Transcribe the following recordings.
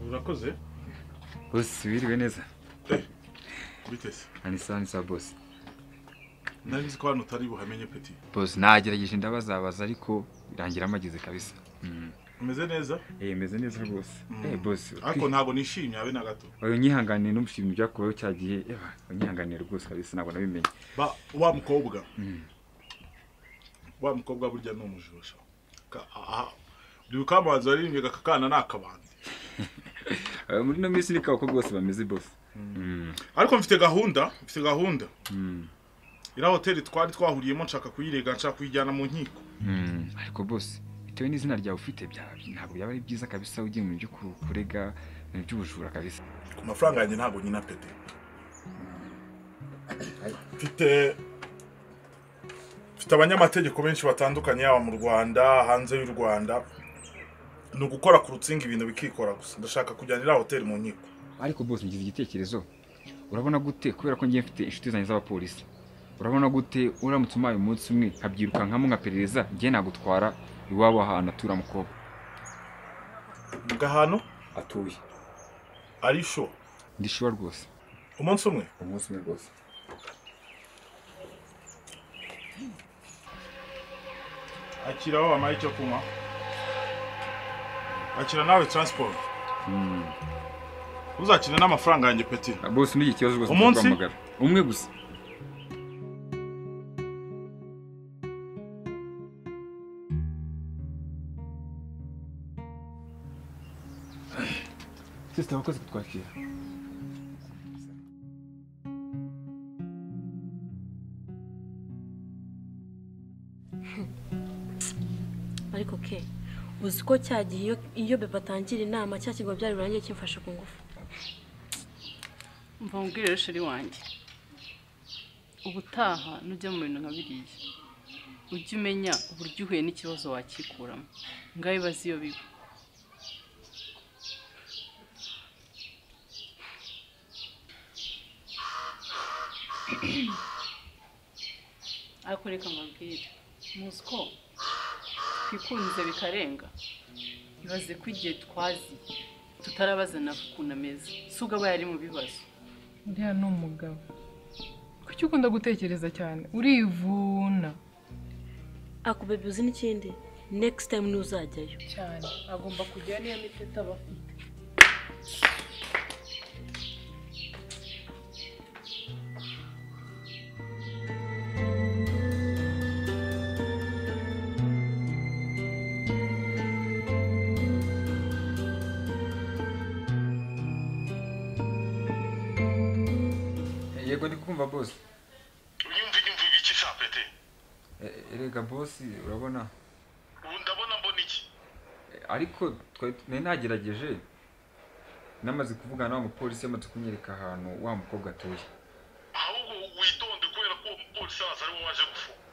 Urakoze? Boss, wiriwe neza. Bitese. Anisa nisa boss. Nari nzi ko hano utari buhamenye peti. Boss, nagerageje ndabazabaza ariko birangira amagize kabisa. Umeze neza? Meze neza rwose. Boss. Ariko ntago nishimye abe na gato. Oyo nyihanganiye n'umushimye byakubayeho cyagiye. Eba, nyihanganiye rwose kabisa ntabwo nabimenye. Ba wa mukobwa. Wa mukobwa burya ni umujura. Dukabaza ari kakana nakabandi. Muri no minsi ni abakobwa bose bameze boss. Ariko mfite gahunda, mfite gahunda. Ira hoteli twari twahuriyemo nshaka kuyirega, nshaka kuyijyana mu nkiko. Ariko boss, bitewe n'izina ryawe ufite ntabwo byaba ari byiza kabisa ugiye mu byo kurega mu by'ubujura kabisa. Ku mafaranga yanjye ntabwo nyina pete. Mfite abanyamategeko benshi batandukanye yaba mu Rwanda, hanze y'u Rwanda. Ni ugukora ku rutsinga ibintu bikikora gusa. Ndashaka kujyanira hoteli mu nkiko. Ariko boss ngize igitekerezo. Urabona gute kubera ko ngiye mfite inshuti zanjye z'abapolisi. Urabona gute uramutse umaye umunsi umwe nkabyiruka nkamo nkaperereza ngiye nagutwara iwabo ahantu atura mukobwa. Gahano atuye. Ari sure? Ndi sure rwose. Umunsi umwe? Umunsi umwe rwose. Akira wa amaye icyo kunywa. Akira nawe transport. Uzakina n'amafaranga yanjye peti. Boss ni ikibazo rwose kwamagara. Umwe gusa. Sister wakoze kutwakira. Ariko ke uzi ko cyagiye iyo bebatangira inama cya kigo byari birangiye kimfasha ku ngufu. Mva mbwire sheri wanjye. Ubutaha nujya mu bintu nka biriya ujye umenya uburyo uhuye n'ikibazo wakikuramo. Ngaho ibaze iyo biba. Ariko reka mbabwire, muzi ko twikunze bikarenga. Ibaze ko igihe twazi tutarabazana ukuntu ameze, si ubwo aba yari mu bibazo. Uriya ni umugabo. Kuki ukunda gutekereza cyane? Urivuna. Akubebe uzi n'ikindi? Next time ntuzajyayo. Cyane, agomba kujya niyo miteta aba afite. Yego ndi kumva boss. Unyumva ibiki sha pete? Erega boss urabona? Ubu ndabona mbona iki? Ariko nari nagerageje namaze kuvugana na mupolisi yamaze kunyereka ahantu wa mukobwa atuye. Ahubwo witonde kubera ko umupolisi aza ari waje gufunga.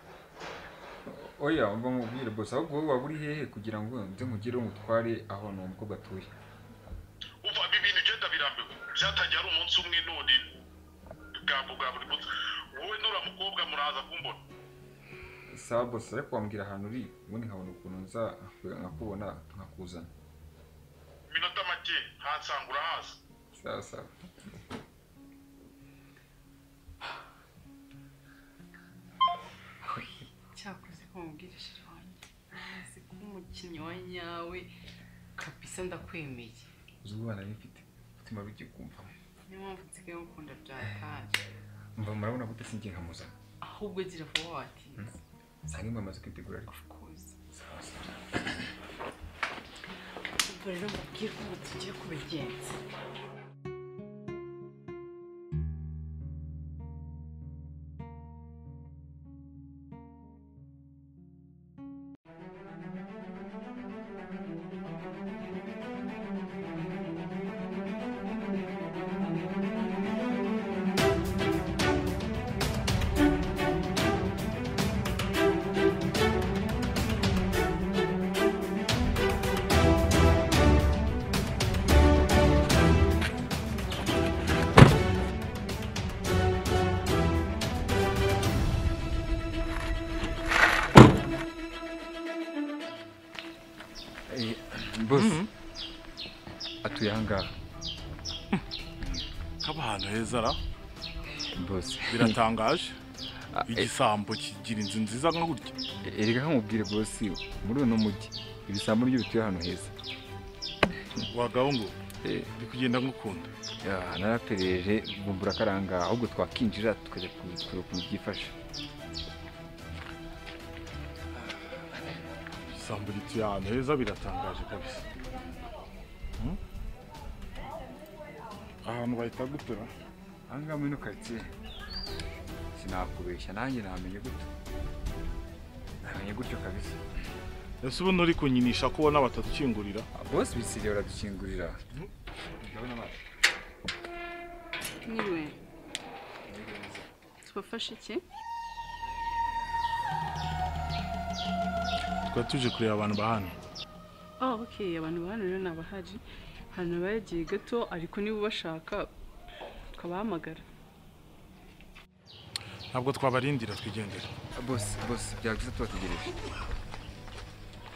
Oya umva mubwire boss ahubwo wowe waba uri hehe kugira ngo nze nkugire umutware aho ni umukobwa atuye. Umva ibi bintu ugenda birambiwe. Byatangiye ari umunsi umwe none bwa buri munsi. Wowe nura mukobwa muraza kumbona. Sawa boss ariko wambwira ahantu uri ubundi nkabona ukuntu nza nkakubona nkakuzana. Minota make hansangura hasi. Sawa sawa. Cyakoze ko mubwira sheri wanjye. Uzi ko umukinnyi wa nyawe kabisa ndakwemeye. Uzi ubana mfite umutima rugiye kumva. Niyo mpamvu nsigaye ngukunda byataje. Mva murabona gute singiye nkamuzana. Ahubwo gira vuba watinze. Sange mwamaze kwitegura ariko. Of course. Sawa sawa. Ubwo rero mbabwire ukuntu tugiye kubigenza. Atuye aha ngaha. Kaba ahantu heza ra. Boss. Biratangaje. Igisambo kigira inzu nziza nka gutya. Erega nkamubwire boss, muri uno mujyi ibisambo nibyo bituye ahantu heza. Wagabo ngo ndi kugenda ngukunda. Ya, narapereje bumbura karanga ahubwo twakinjira tukajya kureba ukuntu byifashe. Igisambo gituye ahantu heza biratangaje kabisa. Ahantu bahita gutera? Aha ngaha muri ino quartier. Sinakubeshya nanjye namenye gutyo. Namenye gutyo kabisa. Ese ubu nturi kunyinisha ko ubona batadukingurira? Boss bisiriye baradukingurira. Ndabona amazi. Niwe. Tubafashe iki? Twari tuje kureba abantu ba hano. Oh, okay, abantu ba hano rero ni abahari. Hari n'abagiye gato ariko niba ubashaka tukabahamagara. Ntabwo twabarindira twigendera. Boss, boss, byaba byiza tubategereje.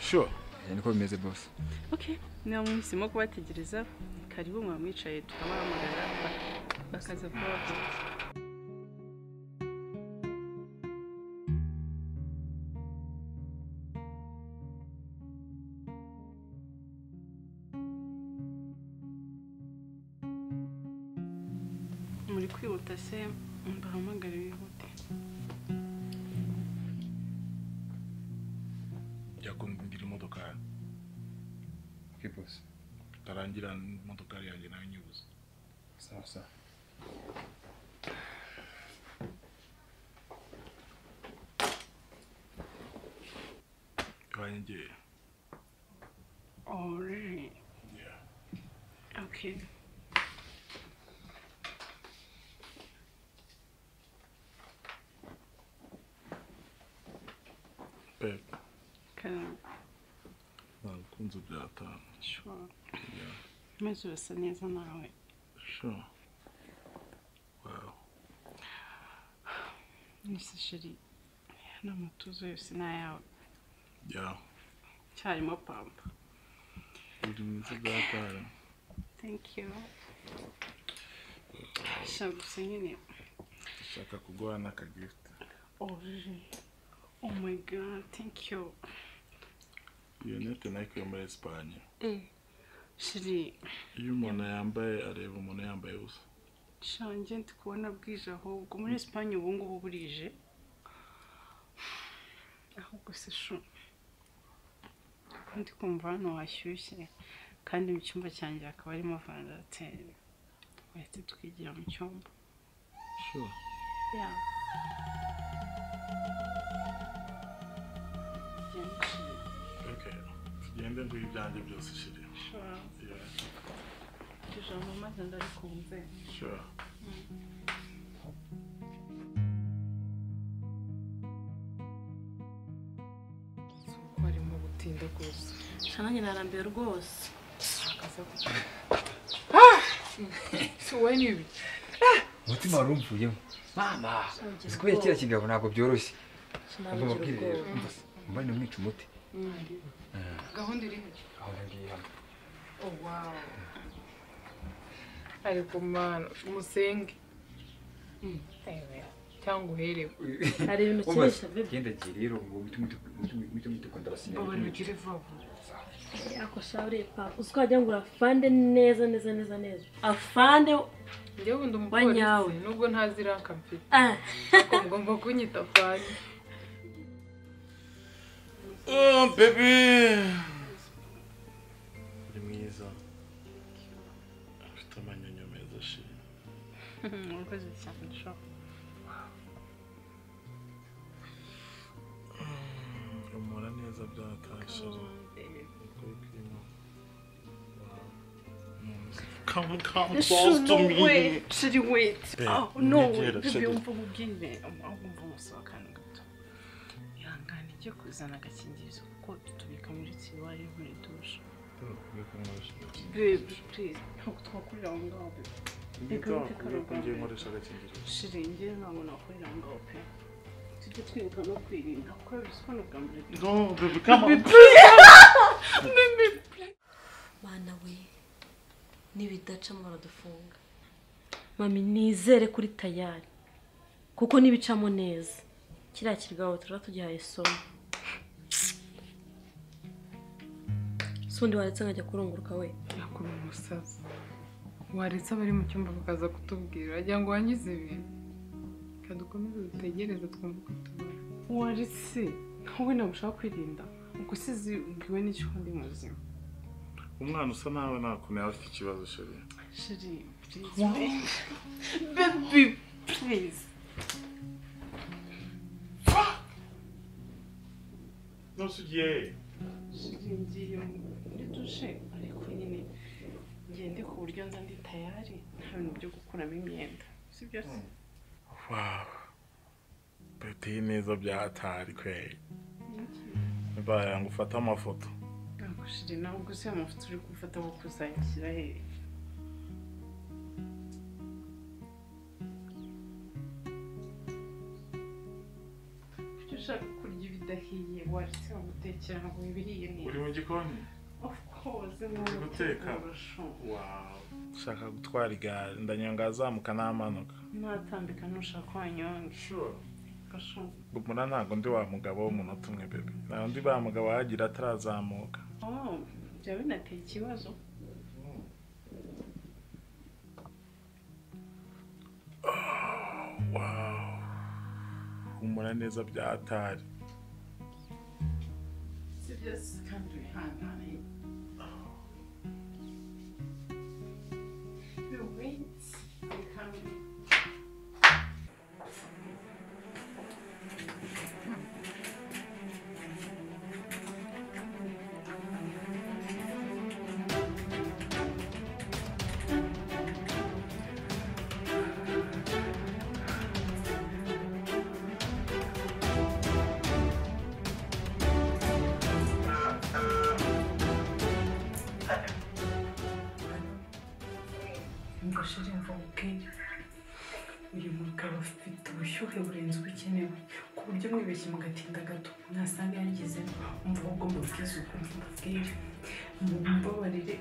Sure. Niko bimeze boss. Okay, niba muhisemo kubategereza karibu mwamwicaye tukabahamagara bakaza vuba vuba. Muri kwihuta se mbahamagare bihute. Jya kundira imodoka. Okay boss. Tarangira imodoka yanjye nayo nyibuze. Sawa sawa. Wanjye. Oh really? Yeah. Okay. Babe. Can nakunze byatanu. Sure. Yeah. Maze urasa neza nawe. Sure. Wow. Nise sheri, n'amatuzo yose ni ayawe. Yeah. Cyarimo pampa. Uri mwiza byatanu. Thank you. Sha gusa nyine. Ndashaka kuguha n'aka gift. Oh really? Oh my god, thank you. Iyo nete nayikuye muri Espagne. Sheri. Iyo umuntu yambaye areba umuntu yambaye ubusa. Sha njye ndi kubona bwije ahubwo muri Espagne ubu ngubu burije. Ahubwo se shu. Ndi kumva hano hashyushye kandi mu cyumba cyanjye hakaba harimo vandarateri. Wahita twigira mu cyumba. Sure. Yeah. Okay. Tugende nguhe ibyanjye byose sheri. Sure. Yeah. Ijambo maze ndarikunze. Sure. Suko arimo gutinda kuza. Sha nanjye narambiwe rwose. Akaza kuza. Si wowe ni ibi. Umutima wari umvuyemo. Mama, uzi kubera kiriya kigabo ntabwo byoroshye. Sinabugira ubwoba. Mba namwica umuti. Gahunda iri he? Gahunda ngiyi hano. Oh wow. Ariko mana, musenge. Cyangwa uherewe. Hari ibintu ukinisha bebe. Genda giye rero ngo muti ndabasinya. Babari bigire vuba vuba. Ako sha uripa. Uzi ko wagira ngo urafande neza neza neza neza. Afande Njyewe ubundi umupolisi nubwo ntazi ranka mfite. Ariko mugomba kunyita afande. Oh baby. Uri mwiza. Ufite amanyonyo meza sheri. Urakoze cyane sha. Umura neza byatashye. Come, come close to me. Wait, Sheri, wait. Babe, Oh no, nyegera, baby, Sheri. umva nkubwire. Umva umusaba akantu gato. Ihangane ujye kuzana agakingirizo kuko tutubika muri tiruwari muri dushe. Babe, please, ntabwo twakurira aho ngaho babe. Reka Reka ngiye nkoresha agakingirizo. Sheri, njyewe ntabwo nakurira aho ngaho pe. Tujye twibuka no kwirinda kuko bizi ko ni ubwa mbere. No, baby, come on. Mana we. Nibidacamo baradufunga. Mami nizere kuri tayari. Kuko nibicamo neza. Kiriya kirwaho turatugihaye isomo. Sundi waretse nkajya kurunguruka we. Yakuri umusazi. Waretse abari mu cyumba bakaza kutubwira wagira ngo wangize ibintu. Kadukomeze dutegereze twumve uko tubona. Waretse wowe ntabwo ushaka kwirinda. Ubwo sizi ubwiwe n'icyo ndi muzima. Umwana usa nawe nta kuntu yaba afite ikibazo chéri. Chéri, please. Baby, please. Ntusugiye. Chéri, ngiye muri dushe ariko nyine ngende ku buryo nza ndi tayari nta bintu byo gukuramo imyenda. Si byo se? Wow. Beteye neza bya hatari kweli. Baya ngufata amafoto. Chéri, ntabwo uzi amafoto uri gufata wo kuzayashyira hehe? Kuki ushaka kurya ibidahiye waretse bagutekera ngo ibihiye neza? Uri mu gikoni? Of course, uri guteka. Wow. Ushaka gutwara igare ndanyanga azamuka n'amanuka. Natambika ntushaka wanyonga. Sure. Gumura ntago ndi wa mugabo w'umunota umwe bebe. Nta ndi ba mugabo wagira atarazamuka. Oh, byaba binateye ikibazo. Wow. Humura neza bya hatari. Sibyo kandi wihangane. Wait. Uyu mugabo afite ubushyuhe burenze ubukenewe ku buryo mwibeshye mugatinda gato mwasanga yagezemo. Umva ahubwo mbabwize ukumva mbabwire mumbabarire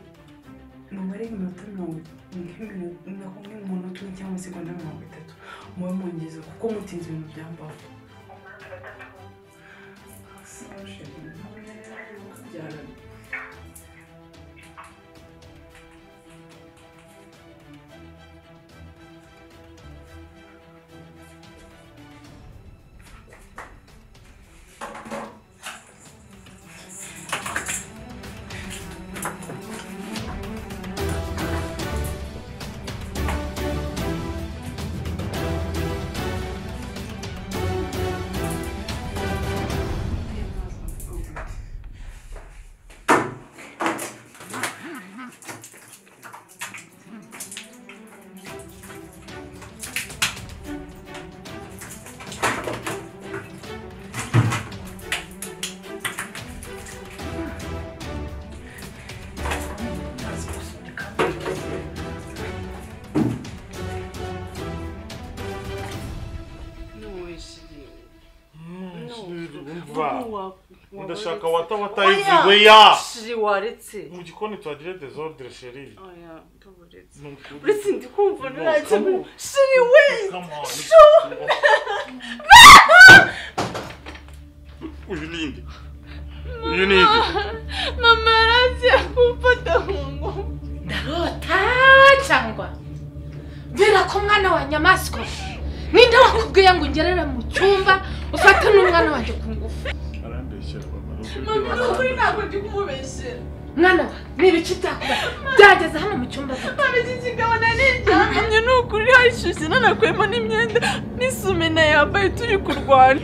mubare iminota nk'umunota umwe cyangwa amasegonda 30 mube mungeze kuko mutinze ibintu byambaho. Ndashaka wata wata everywhere. Chéri waretse. Mu gikoni tuhagire désordre chéri. Oya, tuburetse. Uretse ndi kumva nurajya. Chéri wait. Uyu ninde? Uyu ninde? Mama araje kumfata ngo. Ndarota cyangwa Vera ko mwana wa nyamaswa. Ninde wakubwiye ngo ungerere mu cyumba ufate n'umwana wanjye ku ngufu? Mama nukuri ntabwo ndi kumubeshyera. Mwana wa niba byakuba byageze hano mu cyumba. Mama iki kigabo nariryamye ni ukuri hashyushye nanakwemo n'imyenda n'isume yambaye turi kurwana.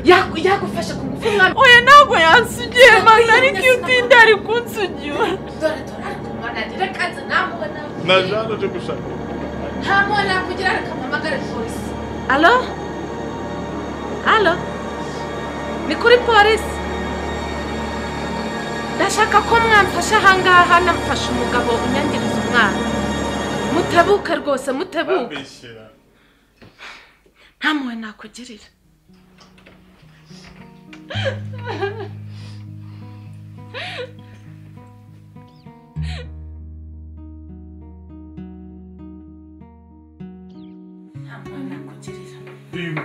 Yagufashe ku ngufu mwana? Oya ntabwo yansugiye mama ariko iyo utinda ari kunsugira. Dore dore ariko mwana reka nze namubona. Na Jean uje gushaka. Ntamubona kugira reka mpamagare polisi. Alo? Alo? Ni kuri polisi? Ndashaka ko mwamfasha ahangaha namfasha umugabo unyangiriza umwana. Mutebuke rwose mutebuke. Nta mpuhwe nakugirira.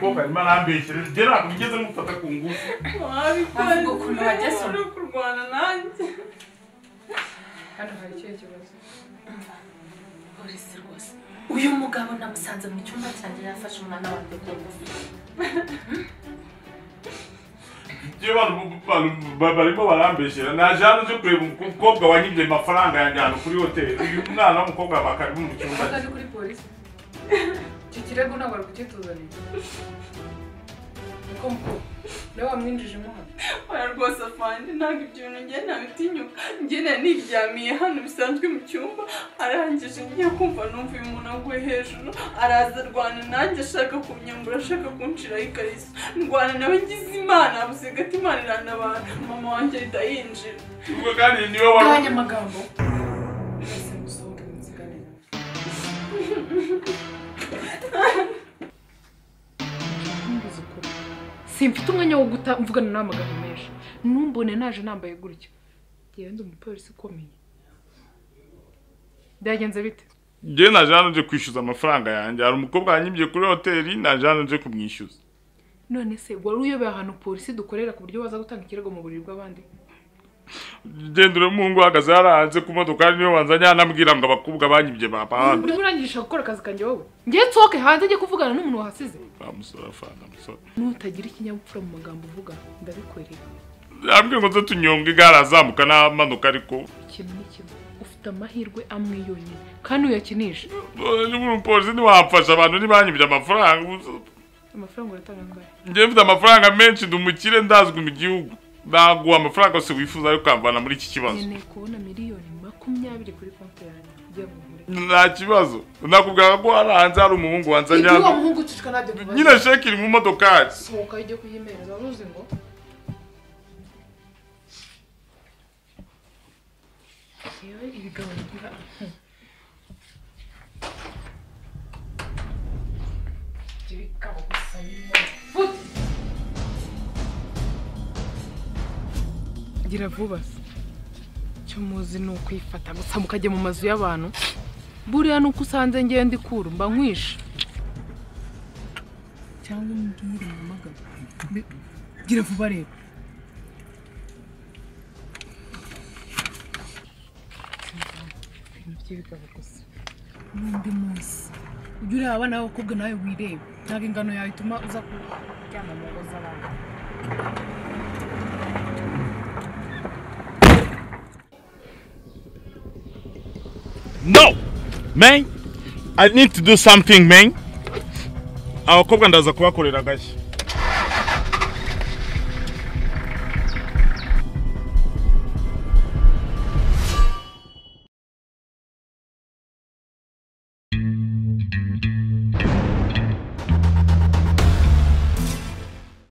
Mukobwa arimo arambeshyera njye ntabwo nigeze mufata ku ngufu. Avuga ukuntu wageze uri kurwana nanjye. Hano hari ikihe kibazo? Polisi rwose. Uyu mugabo namusanze mu cyumba cyanjye yafashe umwana wanjye ku ngufu. Njye barimo barambeshyera naje hano nje kureba umukobwa wanyibye amafaranga yanjye hano kuri hoteli. Uyu mwana w'umukobwa bakari mu cyumba cye. Kuri polisi. Iki kirego ntabwo bari kukituzanira. Niko mukuru nawe wamwinjijemo hano. Oya rwose afande ntabwo ibyo bintu njye ntabitinyuka. Njye nari niryamiye hano bisanzwe mu cyumba, arangije ngiye kumva numva uyu muntu aguye hejuru, araza arwana nanjye ashaka kumyambura ashaka kunshiraho ikariso. Ndwana nawe ngize Imana abuze gato Imana irantabara, mama wanjye ahita yinjira. Ubwo kandi niwe wari Gabanya amagambo. Mwese musohoke munsigane. Simfite umwanya wo guta mvugana n'amagambo menshi. Numbone naje nambaye gutya. Ngewe ndi umupolisi ukomeye. Byagenze bite? Njye naje hano nje kwishyuza amafaranga yanjye. Hari umukobwa wanyibye kuri hoteli naje hano nje kumwishyuza. None se wari uyobeye ahantu polisi dukorera ku buryo waza gutanga ikirego mu buriri bw'abandi? Genda umuhungu uhagaze hariya hanze ku modoka niwe wanzanye anambwira ngo abakobwa banyibye bapahana. Urimo urangisha gukora akazi kanjye wowe? Ngiye nsohoke hanze njye kuvugana n'umuntu wahasize. Amusora afana amusora. Nutagira ikinyabupfura mu magambo uvuga ndabikwereka. Yambwiye ngo nze tunyonge igare azamuka n'amanuka ariko ikintu ni kimwe ufite amahirwe amwe yonyine kandi uyakinisha. Niba umupolisi ntiwamfasha abantu ntibanyibye amafaranga. Amafaranga uratanga angahe? Njye mfite amafaranga menshi ndi umukire ndazwi mu gihugu. Naguha amafaranga yose wifuza ariko ukamvana muri iki kibazo. Nkeneye kubona 20 miliyoni kuri konti yanjye kugira ngo nkore. Nta kibazo. Nakubwira ko hari hanze hari umuhungu wanzanye Ibyo uwo hano. muhungu ucicwa ntabyo kubaza. Nyine sheki iri mu modokari. Sohoka ujye kuyimereza wari uzi ngo yewe ibigabo bigira ibigabo gusa nyine. Gira vuba se. Icyo muzi ni ukwifata gusa mukajya mu mazu y'abantu. Buriya nuko usanze ngewe ndi kuru mba nkwishe. Cyangwa umbwire mpamagare. Gira vuba rero. Ibintu by'ibigabo gusa. N'undi munsi ujye ureba abana b'abakobwa nawe wirebe. Ntabwo ingano yawe ituma uza kuryama mu ngo z'abandi. No! Man, I need to do something, man. Abakobwa ndaza kubakorera agashya.